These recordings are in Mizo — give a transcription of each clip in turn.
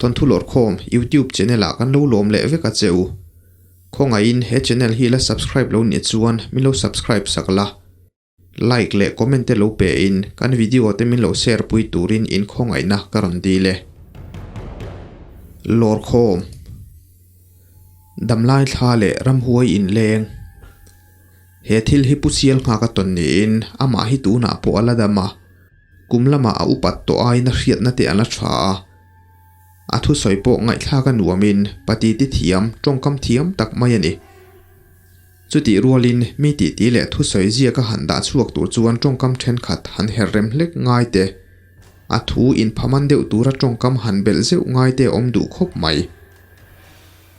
Thawnthu Lawrkhawm YouTube channel ah kan lo lawm leh vek a che u. Khawngaihin he channel hi la subscribe lo nih chuan min lo subscribe sak la. Like leh comment te lo pe in kan video te min lo share pui turin in khawngaihna ka rawn dil e. Lawrkhawm Damlai thla leh ramhuai inleng He thil hi Pu Sial nghak a tawn niin amah hi tunah pawh a la dam a, kum lamah a upat tawh aiin a hriatna te a la tha a. A thusawi pawh ngaihthlak a nuamin pati ti thiam, tawngkam thiam tak mai a ni. Chutih rualin mi titi leh thusawi ziak a han dah chhuak tur chuan tawngkam thenkhat han her rem hlek ngai te, a thu inphaman deuh tura tawngkam han belh zeuh ngai te a awm duh khawp mai.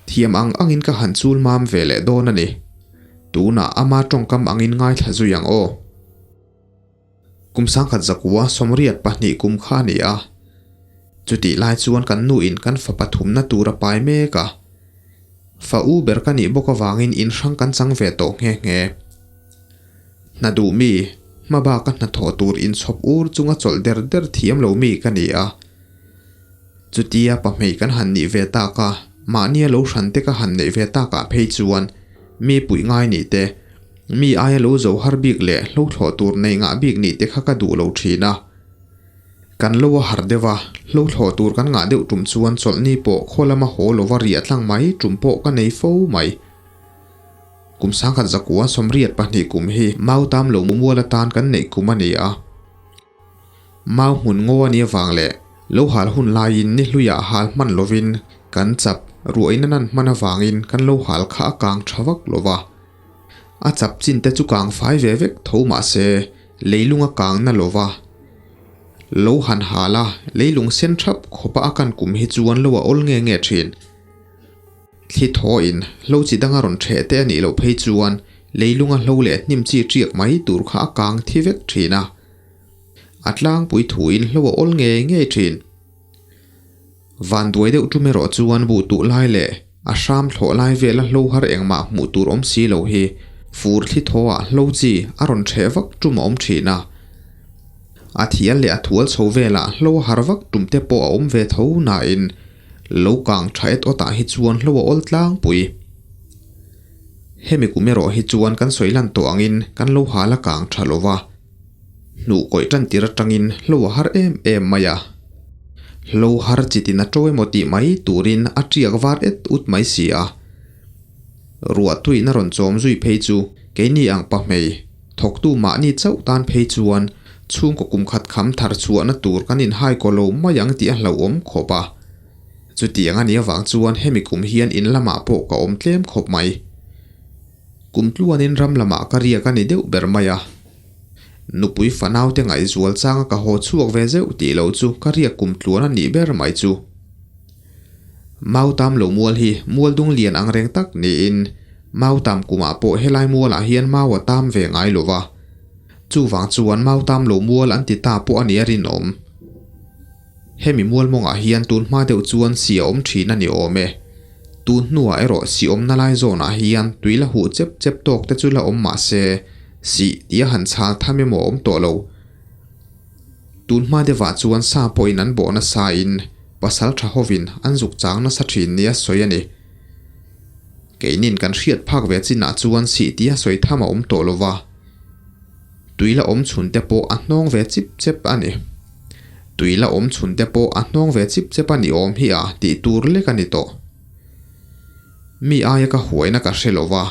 Thiam ang angin ka han chul mam ve leh dawn a ni. Tunah ama tawngkam angin ngaithla zui ang aw. Kum sangkhat zakua sawmriat pahnih kum kha a ni a. Chutih lai chuan kan nuin kan fa pathumna tur a pai mek a. Fa u ber ka nih bawk avangin in hrang kan chang ve tawh nghe nghe. Hna duh mi, hma baka hnathawh tur inchhawp ur chunga chawlh der der thiam lo mi ka ni a. Chutia pahmei kan han nih ve tak a, mahnia lo hran te ka han neih ve takah phei chuan mi puih ngai nih te, mi aia lo zo har bik leh hlo thlawh tur nei ngah bik nih te kha ka duh lo thin a. Kan lo a har deuh a, hlo thlawh tur kan ngah deuh tum chuan chawlhni pawh khaw lama haw lova riah tlang mai tum pawh ka nei fo mai. Kum sangkhat zakua sawmriat pahnih kum hi Mautam lo mual atan kan neih kum a ni a. Mau hmun ngaw a nih avang leh lo hal hun laiin ni hluiah hal hman lovin kan chap ruahin a nan hman avangin kan lo hal kha a kang tha vak lo va. A chap chin te chu kang fai ve vek tho mah se leilung a kang na lo va. Lo han hal a, leilung sen thap khawpa a kan kum hi chuan lo a awl nge nge thin. Thli thawhin hlo chi danga rawn ṭheh te a nih loh phei chuan leilunga hlo leh hnim chi ṭiak mai tur kha a kang thi vek ṭhin a. A tlangpui thuin hlo a awl ngei ngei ṭhin. Van duai deuh ṭum erawh chuan buh tuh lai leh a hram thlawh lai vela hlo har engmah hmuh tur awm si lo hi fur thli thawhah hlo chi a rawn ṭheh vak ṭum a awm ṭhin a. A thial leh a thual chho velah hlo a har vak ṭum te pawh a awm ve tho nain Lo kang tha et awtah hi chuan hlo a awl tlangpui. Hemi kum erawh hi chuan kan sawi lan tawh angin kan lo hal a kang tha lo va. Hnuh kawih tan tir atangin hlo a har em em mai a. Hlo har chitin a to emaw tih mai turin a tiak var et ut mai si a. Ruah tuin a rawn chawm zui phei chu keini ang pahmei thawktu mahni chauh tan phei chuan chhungkaw kum khat kham thar chhuahna tur kan inhai kaw lo mai ang tih a hlauhawm khawp a. Chutiang a nih avang chuan hemi kum hian in lamah pawh ka awm tlem khawp mai. Kum tluanin ram lamah ka riak a ni deuh ber mai a. Nupui fanaute ngaihzual changa ka haw chhuak ve zeuh tih loh chu ka riak kum tluan a nih ber mai chu. Mautam lo mual hi mual dung lian ang reng tak niin Mautam kumah pawh helai mualah hian mau a tam ve ngai lo va. Chuvang chuan Mautam lo mual an ti ta pawh a nih a rinawm. Hemi mual mawngah hian tun hma deuh chuan si a awm thin a ni awm e. Tun hnuah erawh si awmna lai zawnah hian tui la huh chep chep tawk te chu la awm mah se, sih tih a han chhal tham emaw a awm tawh lo. Tun hma deuhah chuan sa pawhin an bawh nasa in pasal tha hovin an zuk chang nasa thin nia sawi a ni. Keinin kan hriat phak ve chinah chuan sih tia sawi tham a awm tawh lo va. Tui la awm chhun te pawh a hnawng ve chip chep a ni. Tui la awm chhun te pawh a hnawng ve chip chep a ni awm hi a tih tur lek a ni tawh. Mi aia ka huaina ka hre lo va,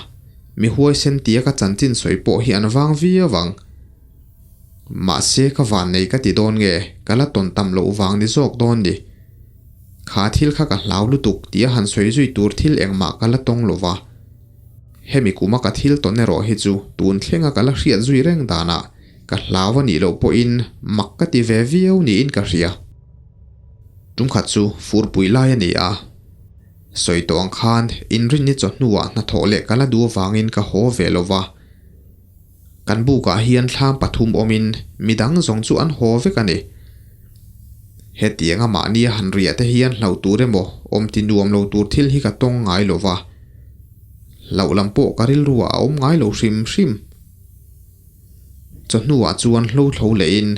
mi huaisen tia ka chanchin sawi pawh hi an vang viau ang. Mahse ka vannei ka ti dawn nge, ka la tawn tam loh vang ni zawk dawn ni. Kha thil kha ka hlau lutuk tia han sawi zui tur thil engmah ka la tawng lo va. Hemi kuma ka thil tawn erawh hi chu tun thlenga ka la hriat zui reng danah ka hlau a nih loh pawhin mak ka ti ve viau niin ka hria. Tumkhat chu furpui lai a ni a. Sawi tawh ang khan inrinni chawhnuah hnathawh leh ka la duh avangin ka haw ve lo va. Kan bukah hian thlam pathum awmin midang zawng chu an haw vek a ni. Hetianga mahnia han riah te hian hlauh tur emaw awm ti nuam lo tur thil hi ka tawng ngai lo va. Hlauh lam pawh ka rilruah a awm ngai lo hrim hrim. Chawhnuah chuan hlo thlo lehin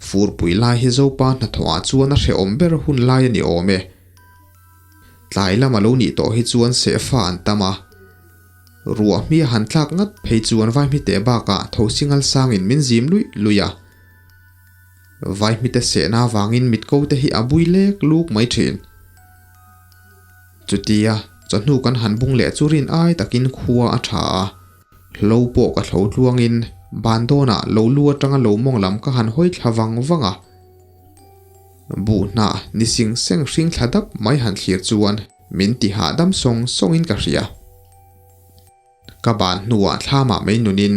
furpui lai hi Zopa hnathawhah chuan a hrehawm ber hun lai a ni awm e. Tlai lama lo nih tawh hi chuan sehfa an tam a. Ruah hmi a han tlak ngat phei chuan vaihmite bakah thosi ngal sangin min zim luih luih a. Vaihmite sehna avangin mitko te hi a bui lek luk mai thin. Chutia chawhnu kan han bung leh chu rin ai takin khua a tha a. Hlo pawh ka thlo tluangin ban dawnah lo lu atanga lo mawng lam ka han hawi thla vang vang a. Buh hnah ni sing seng hring thla dap mai han thlir chuan min ti hahdam sawng sawngin ka hria. Ka ban hnuah thlamah mai nunin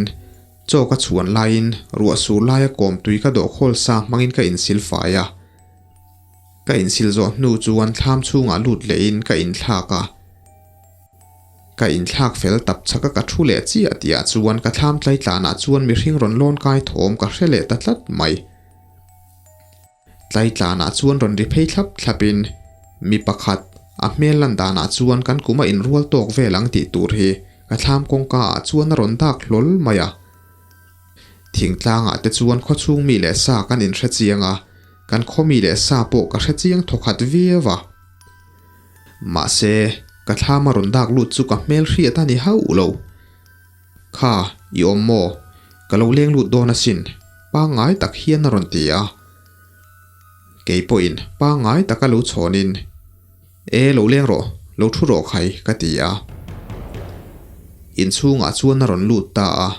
chaw ka chhuan laiin ruah sur laia kawm tui ka dawh khawl sa hmangin ka insil fai a. Ka insil zawh hnu chuan thlam chhungah lut lehin ka inthlak a. Ka inthlak fel tap chhaka ka thu leh chiah tihah chuan ka thlam tlaitlanah chuan mihring rawn lawn kai thawm ka hre leh ta tlat mai. Tlaitlanah chuan rawn ri phei thlap thlapin mi pakhat a hmel lan danah chuan kan kum a inrual tawk vel ang tih tur hi ka thlam kawngka ah chuan a rawn dak hlawl mai a. Thingtlangah te chuan khawchhung mi leh sa kan inhre chiang a, kan khaw mi leh sa pawh ka hre chiang thawkhat viau a. Mahse, ka thlam a rawn dak lut chu ka hmel hriat a ni hauh lo. Kha, i awm maw? Ka lo leng lut dawn asin, pangngai tak hian a rawn ti a. Kei pawhin pangngai taka lo chhawnin, E, lo leng rawh, lo thu rawh khai, ka ti a. Inchhungah chuan a rawn lut ta a.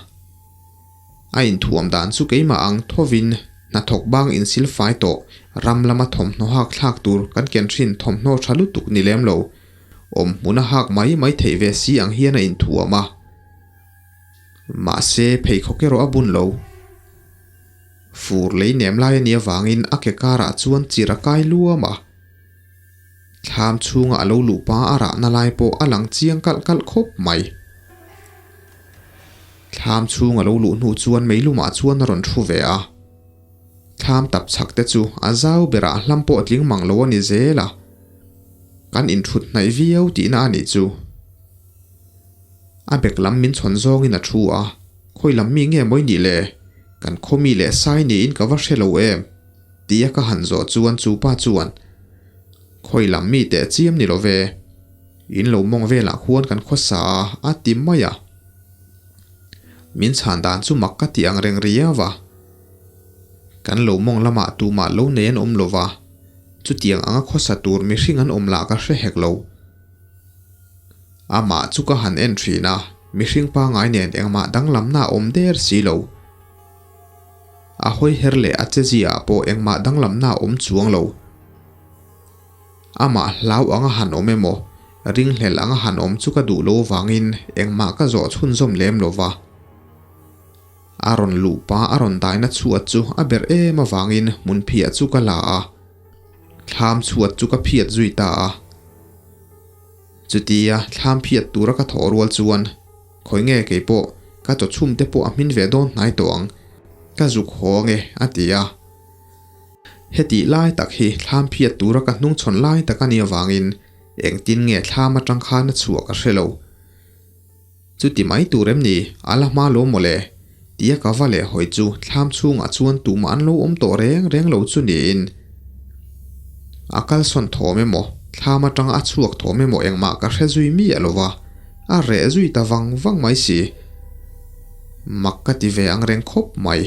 A inthuam dan chu keimah ang thovin hnathawk bang insil fai tawh ram lama thawmhnaw hak thlak tur kan ken thin thawmhnaw tha lutuk ni lem lo. Awm hmun a hak mai mai theih ve si ang hian a inthuam a. Mahse pheikhawk erawh a bun lo. Fur lei nem lai a nih avangin a ke karah chuan chir a kai luam a. Thlam chhunga a lo luh pa a rahna lai pawh a lang chiang kalh kalh khawp mai. Thlam chhung a lo luh hnu chuan meilumah chuan a rawn thu ve a. Thlam tap chhak te chu a zau berah hlam pawh tling mang lo a ni zel a. Kan inthut hnaih viau tihna a nih chu. A bek lam min chhawn zawngin a thu a, Khawi lam mi nge mawi nih le? Kan khaw mi leh sai niin ka va hre lo em? Tia ka han zawh chuan chu pa chuan, Khawi lam mi teh chiam ni lo ve. In lo mawng velah khuan kan khawsa a, a ti mai a. Min chhan dan chu mak ka ti ang reng riau a. Kan lo mawng lamah tumah lo nei an awm lo va, chutiang anga khawsa tur mihring an awm lah ka hre hek lo. Amah chu ka han en thin a, mihring pangai nen engmah danglamna a awm der si lo. A hawi her leh a che ziaah pawh engmah danglamna a awm chuang lo. Amah hlau anga han awm emaw, ringhlel anga han awm chu ka duh lo vangin engmah ka zawh chhunzawm lem lo va. A rawn luh pa a rawn daina chhuat chu a berh em avangin hmun phiah chu ka la a, thlam chhuat chu ka phiat zui ta a. Chutia thlam phiat tura ka thawh rual chuan khawi nge kei pawh ka chaw chhum te pawh a hmin ve dawn hnai tawh ang, ka zuk haw ange a ti a. Hetih lai tak hi thlam phiat tura ka hnungchhawn lai tak a nih avangin engtin nge thlam atang khan a chhuah ka hre lo. Chuti mai tur em ni, a la hma lo mawle? Tia ka va leh hawi chu thlam chhungah chuan tumah an lo awm tawh reng reng lo chu niin. A kalsawn thawm emaw, thlam atanga a chhuak thawm emaw engmah ka hre zui miah lo va, a reh zui ta vang vang mai si. Mak ka ti ve ang reng khawp mai.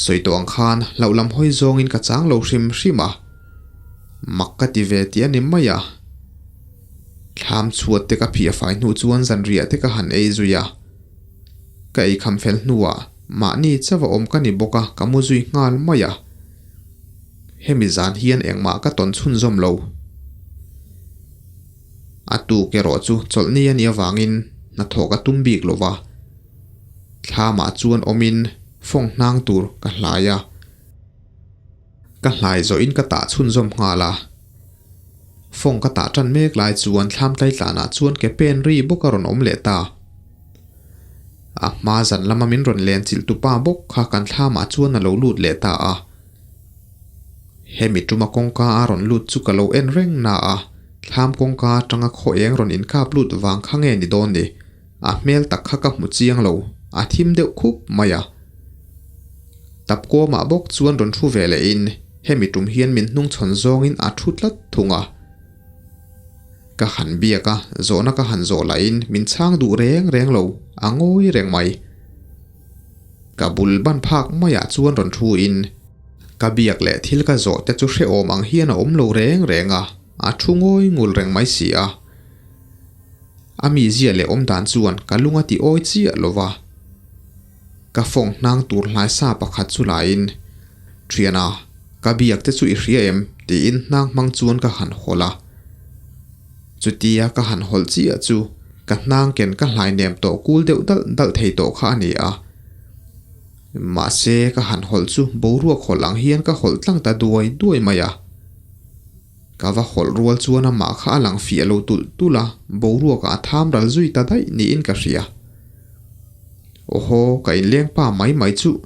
Sawi tawh ang khan hlauh lam hawi zawngin ka chang lo hrim hrim a, mak ka ti ve tih a ni mai a. Thlam chhuat te ka phiah fai hnu chuan zanriah te ka han ei zui a, ka ei kham fel hnuah mahni chauh a awm ka ni bawk a ka mu zui nghal mai a. Hemi zan hian engmah ka tawn chhunzawm lo. A tuk erawh chu chawlhni a nih avangin hnathawh ka tum bik lo va. Thlamah chuan awmin fawng hnang tur ka hlai a. Ka hlai zawhin ka tah chhunzawm nghal a. Fawng ka tah tan mek lai chuan thlam tlaitlanah chuan ke pen ri bawk a rawn awm leh ta. A hma zan lama min rawn len chilh tupa bawk kha kan thlamah chuan a lo lut leh ta a. Hemi tuma kawngka a rawn lut chu ka lo en reng na a, thlam kawngka atanga khaw eng rawn inkap lut vang kha nge ni dawn ni? A hmel tak kha ka hmu chiang lo, a thim deuh khup mai a. Tapkawmah bawk chuan rawn thu ve leh in hemi tum hian min hnungchhawn zawngin a thu tlat thung a. Ka han biak a, zawhna ka han zawh lahin min chhang duh reng reng lo, a ngawi reng mai. Ka bul ban phak maiah chuan rawn thu in, ka biak leh thil ka zawh te chu hrehawm ang hian a awm lo reng reng a, a thu ngawi ngul reng mai si a. A mizia leh awmdan chuan ka lung a ti awi chiah lo va. Ka fawng hnang tur hlai sa pakhat chu laiin, Thiana, ka biak te chu i hria em? tiin hnang hmang chuan ka han hawlh a. Chutia ka han hawlh chiah chu ka hnang ken ka hlai nem tawh kul deuh dalh dalh thei tawh kha a ni a. Mahse ka han hawlh chu boruak hawlh ang hian ka hawlh tlang ta duai duai mai a. Ka va hawlh rual chuan amah kha a lang fiah lo tulh tulh a, boruakah a tham ral zui ta daih niin ka hria. Awhaw, ka inleng pa mai mai chuh,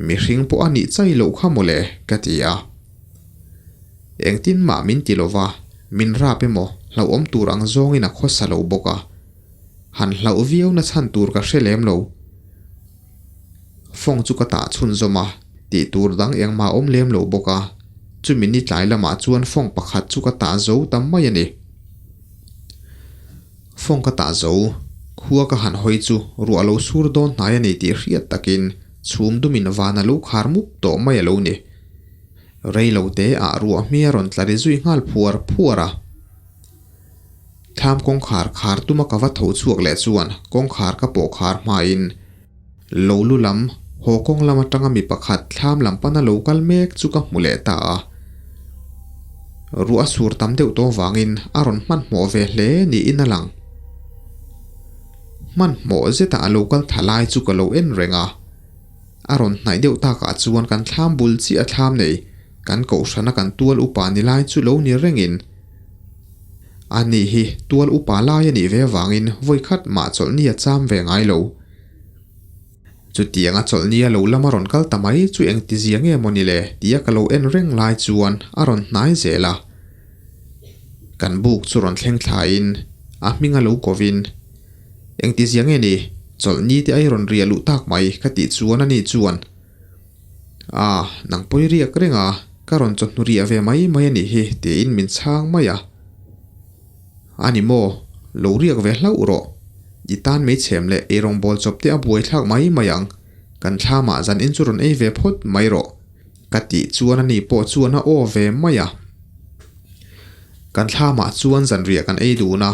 mihring pawh a nih chai loh kha mawle, ka ti a. Engtin mah min ti lova, min rap emaw hlauhawm tur ang zawngin a khawsa lo bawk a. Han hlauh viau na chhan tur ka hre lem lo. Fawng chu ka tah chhunzawm a, tih tur dang engmah awm lem lo bawk a, chumi ni tlai lamah chuan fawng pakhat chu ka tah zo ta mai a ni. Fawng ka tah zo, khua ka han hawi chu ruah lo sur dawn hnai a ni tih hriat takin chhum dumin van a lo khar mup tawh mai a lo ni. Rei lo te ah ruah hmi a rawn tla ri zui nghal phuar phuar a. Thlam kawngkhar khar tuma ka va tho chhuak leh chuan kawngkhar ka pawh khar hmain lo lu lam haw kawng lam atanga mi pakhat thlam lam pana lo kal mek chu ka hmu leh ta a. Ruah a sur tam deuh tawh vangin a rawn hmanhmawh ve hle niin a lang. Hmanhmawh zeta a lo kal tha lai chu ka lo en reng a. A rawn hnaih deuh takah chuan kan thlam bul chiah a thlam nei kan kohhrana kan tual upa ni lai chu lo ni rengin a ni hi tual upa lai a nih ve avangin vawi khat mah chawlhni a cham ve ngai lo. Chutianga chawlhni a lo lama rawn kal ta mai chu engtizia nge maw ni le tia ka lo en reng lai chuan a rawn hnai zel a. Kan buk chu rawn thleng thlaiin a hming a lo kovin Engtizia nge ni chawlhni te ai rawn riah luh tak mai ka tih chuan a ni chuan A, nang pawi riak reng a, ka rawn chawhnu riah ve mai mai a nih hi, tiin min chhang mai a. A ni maw, lo riak ve hlauh rawh. I tan mai chhem leh eirawngbawl chawp te a buai thlak mai mai ang, kan thlamah zan in chu rawn ei ve phawt mai rawh, ka tih chuan a ni pawh chuan a aw ve mai a. Kan thlamah chuan zanriah kan ei dun a.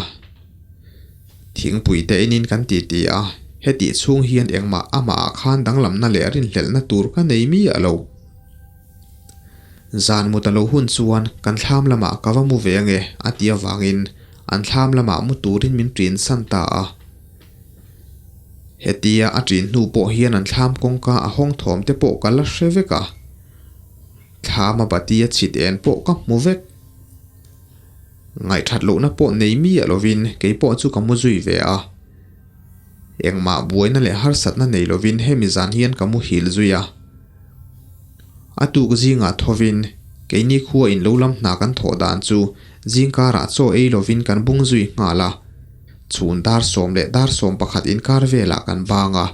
Thingpui te enin kan ti ti a, hetih chhung hian engmah amahah khan danglamna leh rinhlelhna tur ka nei miah lo. Zan mut a lo hun chuan kan thlam lamah ka va mu ve ange a ti avangin an thlam lamah mu turin min ṭin san ta a. Hetia a ṭin hnu pawh hian an thlam kawngka a hawng thawm te pawh ka la hre vek a. Thlam a bati a chhit en pawh ka hmu vek. Ngaihthat lohna pawh nei miah lovin kei pawh chu ka mu zui ve a. Engmah buaina leh harsatna nei lovin hemi zan hian ka muhil zui a. A tuk zingah thovin keini khua in lo lam hna kan thawh dan chu zingkarah chaw ei lovin kan bung zui nghal a. Chhun dar sawm leh dar sawm pakhat inkar velah kan bang a.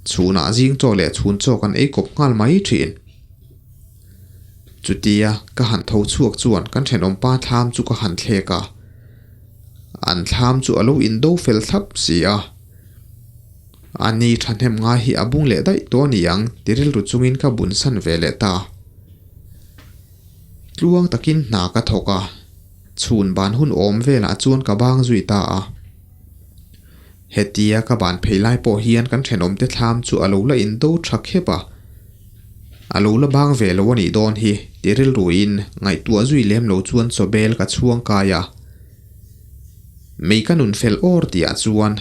Chhunah zing chaw leh chhun chaw kan ei kawp nghal mai thin. Chutia ka han tho chhuak chuan kan thenawm pa thlam chu ka han thlek a, an thlam chu a lo indo fel thlap si a. A ni thahnem ngai hi a bung leh daih tawh a ni ang ti rilru chungin ka bun san ve leh ta. Tluang takin hna ka thawk a, chhun ban hun awm velah chuan ka bang zui ta a. Hetia ka ban phei lai pawh hian kan thenawmte thlam chu a lo la indo tha khep a, a lo la bang ve lo a nih dawn hi ti rilruin ngaihtuah zui lem lo chuan chawbel ka chhuang kai a. Mei ka nun fel awr tihah chuan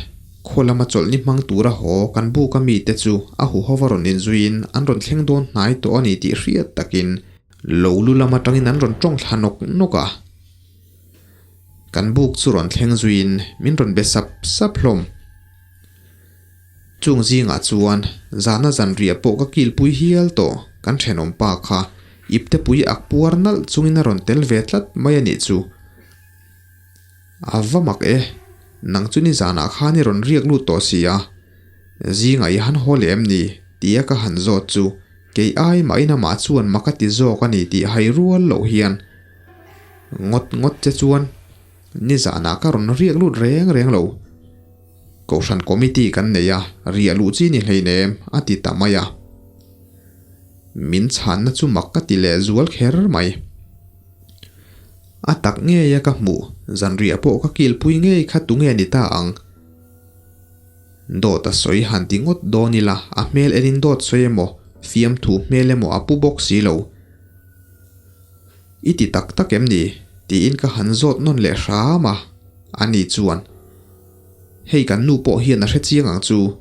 khaw lama chawlhni hmang tura haw kan buk a mite chu a huhova rawn inzuiin an rawn thleng dawn hnai tawh a ni tih hriat takin lo lu lam atangin an rawn tawng thla nawk nawk a. Kan buk chu rawn thleng zuiin min rawn be sap sap hlawm. Chung zingah chuan zana zanriah pawh ka kilpui hial tawh kan thenawm pa kha iptepui ak puar nalh chungin a rawn tel ve tlat mai a nih chu. A va mak e, nang chu nizanah khan i rawn riak lut tawh si a, zingah i han haw leh em ni? tia ka han zawt chu kei ai mahin amah chuan mak a ti zawk a ni tih hai rual loh hian Ngawt ngawt che chuan. Nizanah ka rawn riak lut reng reng lo. Kohhran committee kan nei a, riah luh chi ni hleinem, a ti ta mai a. Min chhanna chu mak ka ti leh zual kher mai. A tak ngei a ka hmuh, zanriah pawh ka kilpui ngei kha tunge ni ta ang? Dawt a sawi han ti ngawt dawn ila, a hmel enin dawt sawi emaw, fiamthu hmel emaw a pu bawk si lo. I ti tak tak em ni? tiin ka han zawt nawn leh hram a, ani chuan, Hei kan nu pawh hian a hre chiang ang chu.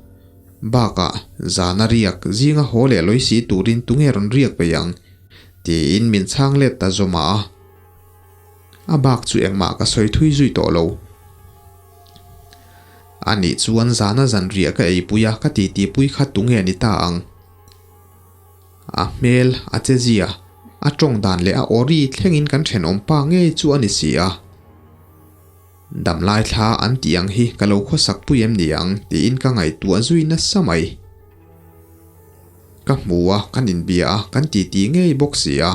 Bakah, zana riak, zinga haw leh lawi si turin tunge rawn riak peih ang? tiin min chhang let ta zawm a. A bak chu engmah ka sawi thui zui tawh lo. Ani chuan zana zan riah ka eipui a, ka titipui kha tunge ni ta ang? A hmel, a chezia, a tawng dan leh a awri thlengin kan thenawm pa ngei chu a ni si a. Damlai thla an tih ang hi ka lo khawsak pui em ni ang tiin ka ngaihtuah zui nasa mai. Ka hmu a, kan inbia a, kan titi ngei bawk si a.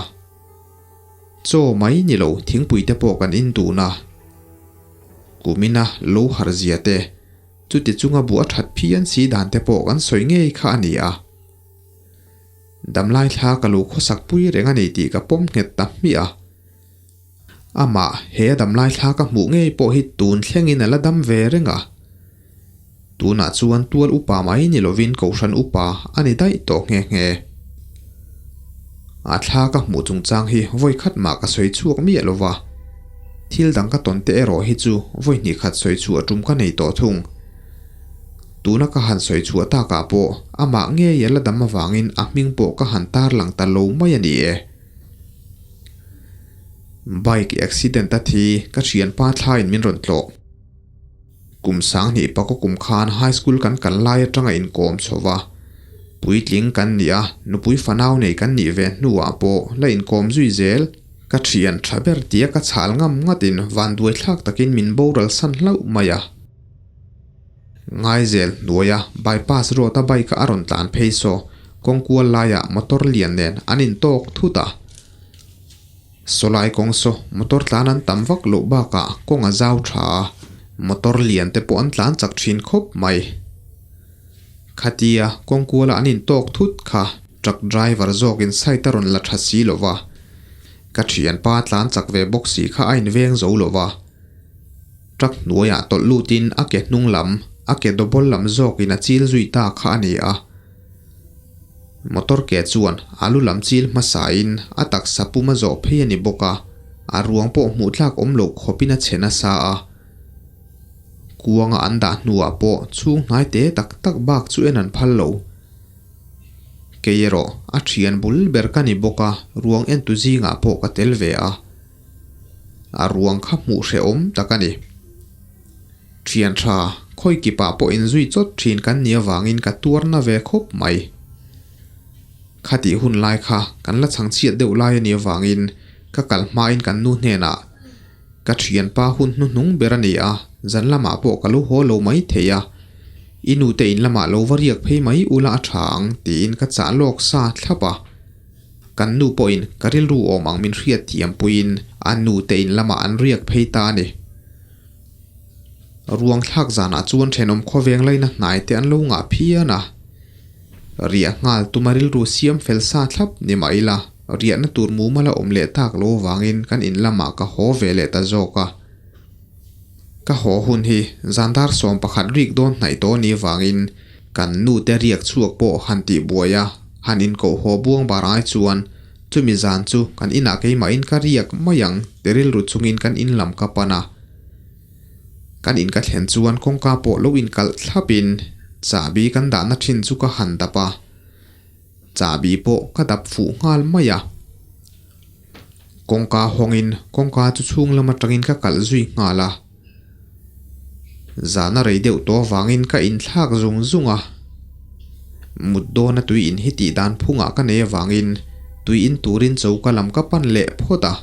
Chaw mai ni lo thingpui te pawh kan in dun a. Kumina lo harh zia te, chuti chunga buh a that phian si dan te pawh kan sawi ngei kha a ni a. Damlai thla ka lo khawsak pui reng a ni tih ka pawm nghet ta hmiah a. Amah he a damlai thla ka hmuh ngei pawh hi tun thlengin a la dam ve reng a. Tunah chuan tual upa mai ni lovin kohhran upa a ni daih tawh nghe nghe. A thla ka hmuh chungchang hi vawi khat mah ka sawi chhuak miah lo va, thil dang ka tawn te erawh hi chu vawi hnih khat sawi chhuah tum ka nei tawh thung. Tuna ka han sawi chhuah takah pawh amah ngei a la dam avangin a hming pawh ka han tarlang ta lo mai a ni e. Bike accident a thi ka thianpa thlaiin min rawn tlawh. Kum sanghnih pakaw kum khan high school kan kal lai atanga inkawm chho va, puitling kan nih a, nupui fanau nei kan nih ve hnuah pawh la inkawm zui zel. Ka thian tha ber tia ka chhal ngam ngatin vanduai thlak takin min boral san hlauh mai a. Ngaizel hnuaia bypass road a bike a rawn tlan phei saw kawngkual laiah motor lian nen an intawk thut a. Sawlai kawng saw motor tlan an tam vak loh bakah kawng a zau tha a, motor lian te pawh an tlan chak thin khawp mai. Khatia kawngkuala an intawk thut kha truck driver zawkin side a rawn la tha si lo va, ka thianpa tlan chak ve bawk si kha a inveng zo lo va. Truck hnuaiah tawlh lutin a ke hnung lam, a ke double lam zawkin a chil zui ta kha a ni a. Motor ke chuan a lu lam chil hmasain a taksa pum a zawh phei a ni bawk a, a ruang pawh hmuh tlak awm loh khawpin a chhe nasa a. Kuanga an dah hnuah pawh chhung hnai te tak tak bak chu en an phal lo. Kei erawh a thian bul ber ka ni bawk a, ruang entu zingah pawh ka tel ve a. A ruang kha hmuh hrehawm tak a ni. Thian tha, khawi kipah pawh inzui chawt thin kan nih avangin ka tuar na ve khawp mai. Khatih hun lai kha kan la chhang chhiat deuh lai a nih avangin ka kal hmain kan nu hnenah ka thianpa hun hnuhnung ber a ni a, zan lamah pawh ka lo haw lo mai thei a, i nute in lamah lo va riak phei mai ula a tha ang tiin ka chah lawk sa thlap a. Kan nu pawhin ka rilru awm ang min hriat thiam puiin a nute in lamah an riak phei ta a ni. Ruang thlak zanah chuan thenawm khawveng laina hnai te an lo ngah phian a. Riah nghal tuma rilru siam fel sa thlap ni mah ila, riahna tur mumal a awm leh tak lo vangin kan in lamah ka haw ve leh ta zawk a. Ka haw hun hi zandar 11 rik dawn hnaih tawh ni vangin kan nute riak chhuak pawh han tih buai a, han inkoh haw buang bar ai chuan chumi zan chu kan inah keimahin ka riak mai ang ti rilru chungin kan in lam ka pan a. Kan in ka thlen chuan kawngka pawh lo inkalh thlapin chahbi kan dahna thin chu ka han dap a, chahbi pawh ka dap fuh nghal mai a. Kawngka hawngin kawngka chu chhung lam atangin ka kalh zui nghal a. Zahna rei deuh tawh avangin ka inthlak zung zung a. Mut dawna tui in hi tih dan phungah ka nei avangin tui in turin choka lam ka pan leh phawt a.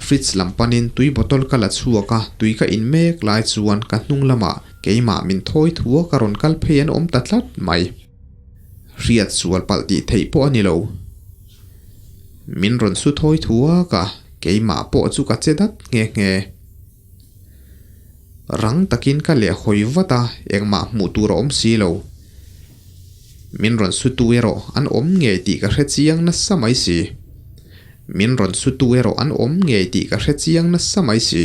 Fridge lam panin tui bottle ka la chhuak a, tui ka in mek lai chuan ka hnung lamah keimah min thawi thua ka rawn kal phei an awm ta tlat mai. Hriat sual palh tih theih pawh a ni lo. Min rawn su thawi thuak a, keimah pawh chu ka che dat nghe nghe. Rang takin ka leh hawi vat a, engmah hmuh tur a awm si lo. Min rawn sutu erawh an awm ngei tih ka hre chiang nasa mai si. Min rawn sutu erawh an awm ngei tih ka hre chiang nasa mai si.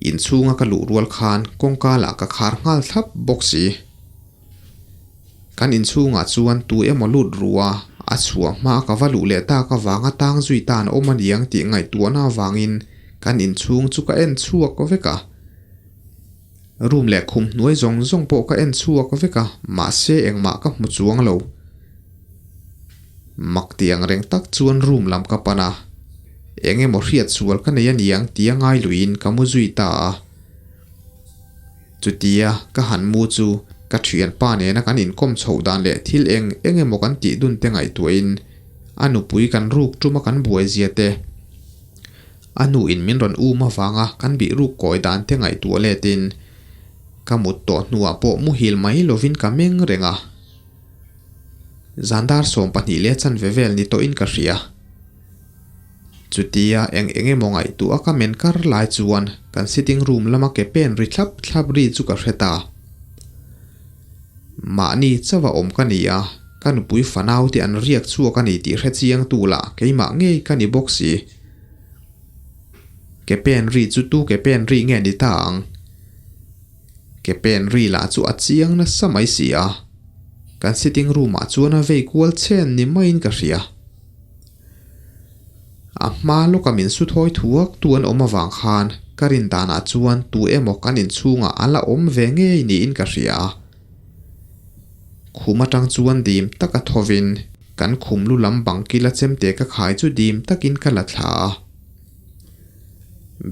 Inchhunga ka luh rual khan kawngka lah ka khar nghal thlap bawk si. Kan inchhungah chuan tu emaw lut ru a, a chhuah hma ka va luh leh tak avanga tang zui ta an awm aniang tih ngaihtuahna avangin kan inchhung chu ka en chhuak vek a. Room leh khum hnuai zawng zawng pawh ka en chhuak vek a, mahse engmah ka hmu chuang lo. Mak ti ang reng tak chuan room lam ka pan a, eng emaw hriat sual ka nei aniang tia ngai luiin ka mu zui ta a. Chutia ka han mu chu ka thianpa nena kan inkawm chhoh dan leh thil eng eng emaw kan tih dun te ngaihtuahin a nupui kan ruk tuma kan buai zia te, a nu in min rawn um avanga kan bih ruk kawi dan te ngaihtuah letin ka mut tawh hnuah pawh muhil mai lovin ka meng reng a. Zandar 12 leh chanve vel ni tawhin ka hria. Chutia eng eng emaw ngaihtuah ka men kar lai chuan kan sitting room lama ke pen ri thlap thlap ri chu ka hre ta. Mahni chauha awm ka ni a, ka nupui fanau te an riak chhuak a ni tih hre chiang tu lah keimah ngei ka ni bawk si. Ke pen ri chu tu ke pen ri nge ni ta ang? Ke pen ri lah chu a chiang nasa mai si a, kan sitting room ah chuan a vei kual chen ni maiin ka hria. A hma lawka min su thawi thuak tu an awm avang khan ka rin danah chuan tu emaw kan inchhungah a la awm ve ngei niin ka hria a. Khum atang chuan dim taka thovin kan khum lu lam bang kila chemte ka khai chu dim takin ka la thla a.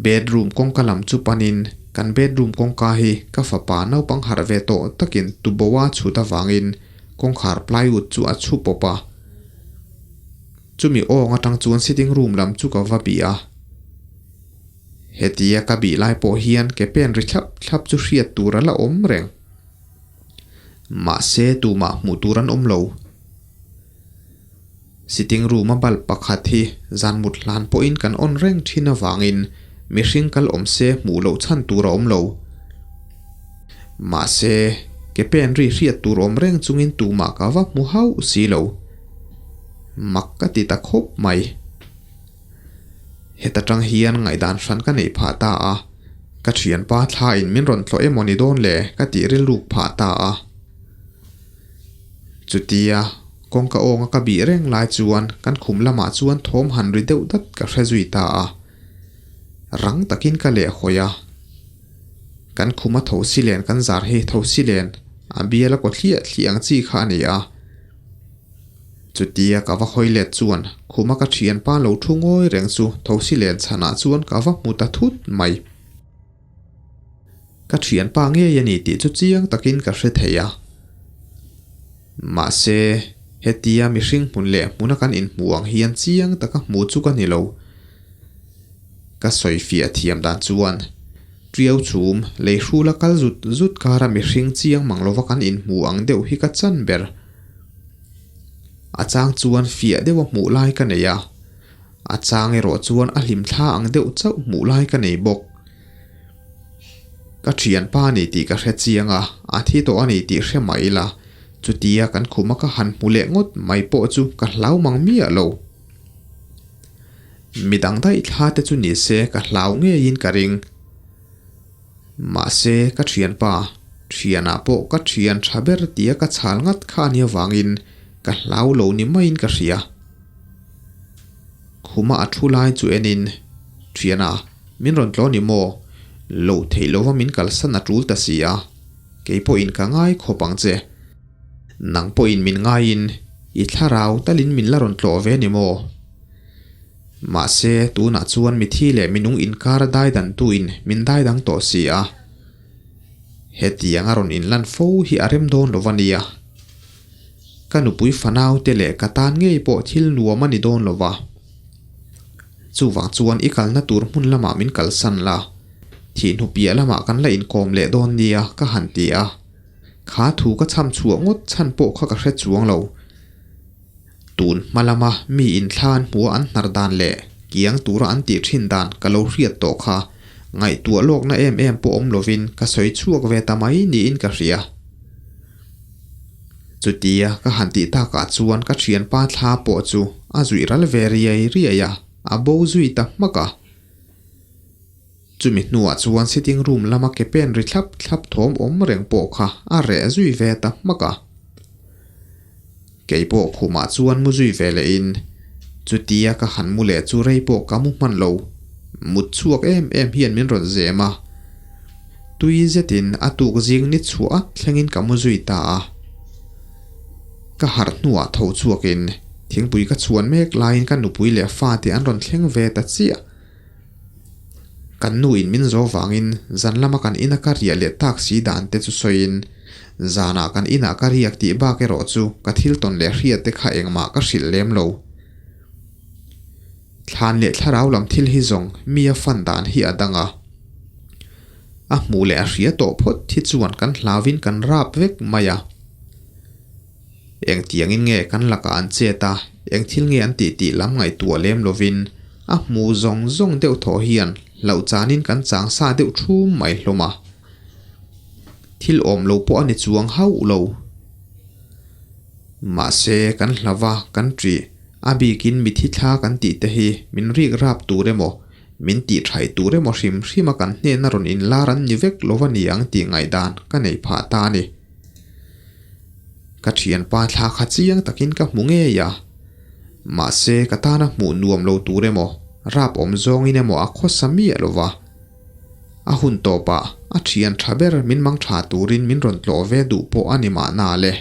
Bedroom kawngka lam chu panin kan bedroom kawngka hi ka fapa naupang harh ve tawh takin tuboa chhut avangin kawngkhar plywood chu a chhu pawp a. Chumi awng atang chuan sitting room lam chu ka va bih a. Hetia ka bih lai pawh hian ke pen ri thlap thlap chu hriat tur a la awm reng. Mahse tumah hmuh tur an awm lo. Sitting room a bulb pakhat hi zan mut hlan pawhin kan on reng thin avangin mihring kal awm se hmuh loh chhan tur a awm lo. Mahse ke pen ri hriat tur awm reng chungin tumah ka va hmu hauh si lo. Mak ka ti ta khawp mai. Heta tang hian ngaihdan hran ka neih phah ta a, ka thianpa thla in min rawn tlawh emaw ni dawn le ka tih rilruk phah ta a. Chutia kawngka awnga ka bih reng lai chuan kan khum lamah chuan thawm han ri deuh dat ka hre zui ta a. Rang takin ka leh hawi a. Kan khuma thosi len kan zar hi thosi len a bial a kaw thliah thliah ang chi kha a ni a. Chutia ka va hawi let chuan khuma ka thianpa lo thu ngawi reng chu thosi len chhanah chuan ka va hmu ta thut mai. Ka thianpa ngei a ni tih chu chiang takin ka hre thei a. Mahse, hetia mihring hmun leh hmuna kan inhmuh ang hian chiang taka hmuh chu ka ni lo. Ka sawi fiah thiam dan chuan Tiau chhum lei hrula kal zut zut kara mihring chiang mang lova kan inhmuh ang deuh hi ka chan ber. A chang chuan fiah deuha hmuh lai ka nei a, a chang erawh chuan a hlim thla ang deuh chauh hmuh lai ka nei bawk. Ka thianpa a ni tih ka hre chiang a, a thi tawh a ni tih hre mah ila, chutia kan khuma ka han hmu leh ngawt mai pawh chu ka hlau mang miah lo. Midang daih thla te chu ni se ka hlau ngeiin ka ring. Mahse ka thianpa, thianah pawh ka thian tha ber tia ka chhal ngat kha a nia vangin ka hlau lo ni maiin ka hria. Khuma a thu lai chu enin, Thiana, min rawn tlaw ni maw? Loh theih lova min kalsan a tul ta si a, kei pawhin ka ngai khawp ang che. Nang pawhin min ngaiin i thlarau talin min la rawn tlawh ve ni maw? Mahse, tunah chuan mithi leh minung inkar a dai dantuin min dai dang tawh si a. Hetiang a rawn inlan fo hi a rem dawn lo va nia. Ka nupui fanau te leh ka tan ngei pawh thil nuam a ni dawn lo va. Chuvang chuan i kalna tur hmun lamah min kalsan la, thihhnu piah lamah kan la inkawm leh dawn nia ka han ti a. Kha thu ka chham chhuah ngawt chhan pawh kha ka hre chuang lo. Tun hma lama mi inthla an hmuha an hnar dan leh kiang tura an tih thin dan ka lo hriat tawh kha. Ngaihtuah lawkna em em pawh awm lovin ka sawi chhuak ve ta mai niin ka hria. Chutia ka han tih takah chuan ka thianpa thla pawh chu a zuih ral ve riai riai a, a bo zui ta hmak a. Chumi hnuah chuan sitting room lama ke pen ri thlap thlap thawm awm reng pawh kha a reh zui ve ta hmak a. Kei pawh khumah chuan mu zui ve lehin chutia ka han mu leh chu rei pawh ka mu hman lo. Mut chhuak em em hian min rawn zem a. Tui zetin a tuk zing ni chhuah at thlengin ka mu zui ta a. Ka harh hnuah tho chhuakin thingpui ka chhuan mek laiin ka nupui leh fate an rawn thleng ve ta chiah. Kan nu in min zo vangin zan lama kan ina ka riah leh tak si dan te chu sawiin zanah kan inah ka riak tih bak erawh chu ka thil tawn leh hriat te kha engmah ka hrilh lem lo. Thlan leh thlarau lam thil hi zawng mi a fan dan hi a dang a. A hmuh leh a hria tawh phawt hi chuan kan hlauin kan rap vek mai a. Engtiangin nge kan lakah an chet a, eng thil nge an tih tih lam ngaihtuah lem lovin a hmu zawng zawng deuh thaw hian hlauh chanin kan chang sa deuh thum mai hlawm a. Thil awm lo pawh a ni chuang hauh lo. Mahse, kan hlauh a, kan ṭih, a bikin mithi thla kan tih te hi min rik rap tur emaw, min tih ṭhaih tur emaw hrim hrim a kan hnena rawn inlar an ni vek lo a ni ang tih ngaihdan ka neih phah ta a ni. Ka thianpa thla kha chiang takin ka hmu ngei a, mahse ka tana hmuh nuam lo tur emaw, rap awm zawngin emaw a khawsa miah lo va. A hun tawpah a thian tha ber min mang tha turin min rawn tlawh ve duh pawh a ni mahna le.